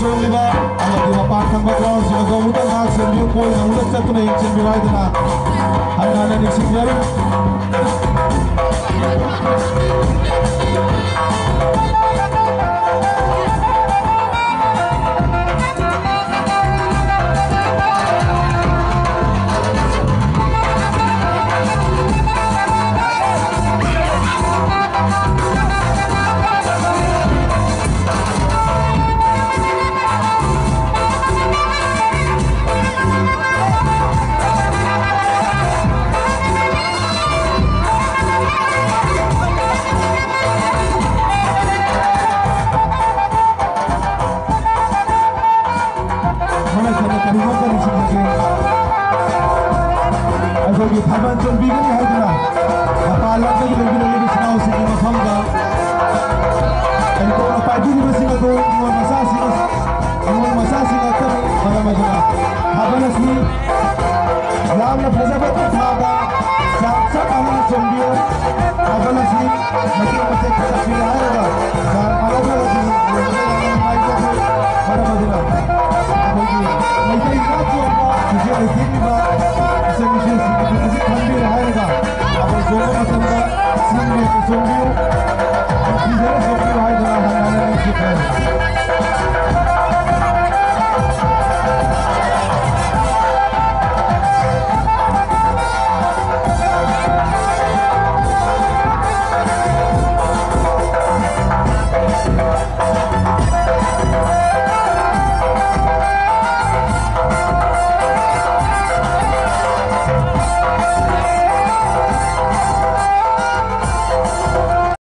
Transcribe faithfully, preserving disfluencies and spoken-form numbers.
ꯆꯣꯡꯂꯤꯕ ꯑꯃꯗꯤ ꯃꯄꯥꯟ ꯊꯪꯕ ground ꯁꯤꯡ ꯑꯗꯨ ꯑꯃꯨꯛꯇ ꯉꯥꯏꯍꯥꯛ ꯁꯦꯝꯕꯤꯌꯨ, ꯀꯣꯏꯅ ꯑꯃꯨꯛꯇ ꯆꯠꯇꯨꯅ ꯌꯦꯡꯁꯤꯟꯕꯤꯌꯨ ꯍꯥꯏꯗꯨꯅ ꯍꯟꯅ ꯍꯟꯅ ꯅꯤꯡꯁꯤꯡꯖꯔꯤ꯫ ꯃꯔꯛ ꯊꯠꯅ ꯀꯔꯤꯒꯨꯝꯕ ꯀꯔꯤꯁꯤꯡ ꯑꯁꯤ ꯑꯩꯈꯣꯏꯒꯤ ꯊꯥꯕꯜ ꯆꯣꯡꯕꯤꯒꯅꯤ ꯍꯥꯏꯗꯨꯅ ꯃꯄꯥꯟ ꯂꯝꯗꯒꯤ ꯂꯩꯕꯤꯔꯛꯂꯤꯕ ꯏꯆꯤꯟ ꯏꯅꯥꯎꯁꯤꯡꯒꯤ ꯃꯐꯝꯗ ꯀꯔꯤꯒꯨꯝꯕ ꯄꯥꯏꯕꯤꯔꯤꯕꯁꯤꯡ ꯑꯗꯨ ꯅꯤꯉꯣꯜ ꯃꯆꯥꯁꯤꯡ, ꯅꯤꯉꯣꯜ ꯃꯆꯥꯁꯤꯡ ꯉꯥꯛꯇꯅꯤ꯫ ꯃꯔꯝ ꯑꯗꯨꯅ ꯊꯥꯕꯜ ꯑꯁꯤ ꯌꯥꯝꯅ ꯐꯖꯕ ꯊꯧꯊꯥꯕ ꯆꯥꯡ ꯆꯞ ꯃꯥꯟꯅꯅ ꯆꯣꯡꯕꯤꯌꯨ꯫ ꯊꯥꯕꯜ ꯑꯁꯤ ꯃꯇꯦꯛ ꯃꯇꯦꯛ ꯊꯥꯒꯠꯄꯤꯔꯦ ꯍꯥꯏꯔꯒ ꯆꯥꯡ ꯃꯥꯟꯅꯗ꯭ꯔꯒꯗꯤ ꯌꯦꯡꯕꯗ ꯌꯥꯝꯅ ꯅꯨꯡꯉꯥꯏꯖꯗꯦ꯫ ꯃꯔꯝ ꯑꯗꯨꯅ ꯑꯩꯈꯣꯏꯒꯤ ꯃꯩꯇꯩ ꯅꯥꯠꯀꯤ ꯑꯣꯏꯕ ꯐꯤꯖꯦꯠ ꯂꯩꯇꯦꯡꯂꯤꯕ ꯏꯆꯟ ꯏꯆꯦꯁꯤꯡ ꯑꯗꯨ ꯍꯧꯖꯤꯛ ꯈꯟꯕꯤꯔꯦ ꯍꯥꯏꯔꯒ ꯊꯥꯕꯜ ꯆꯣꯡꯕ ꯃꯇꯝꯗ ꯁꯤꯡ ꯆꯣꯡꯕꯤꯌꯨ꯫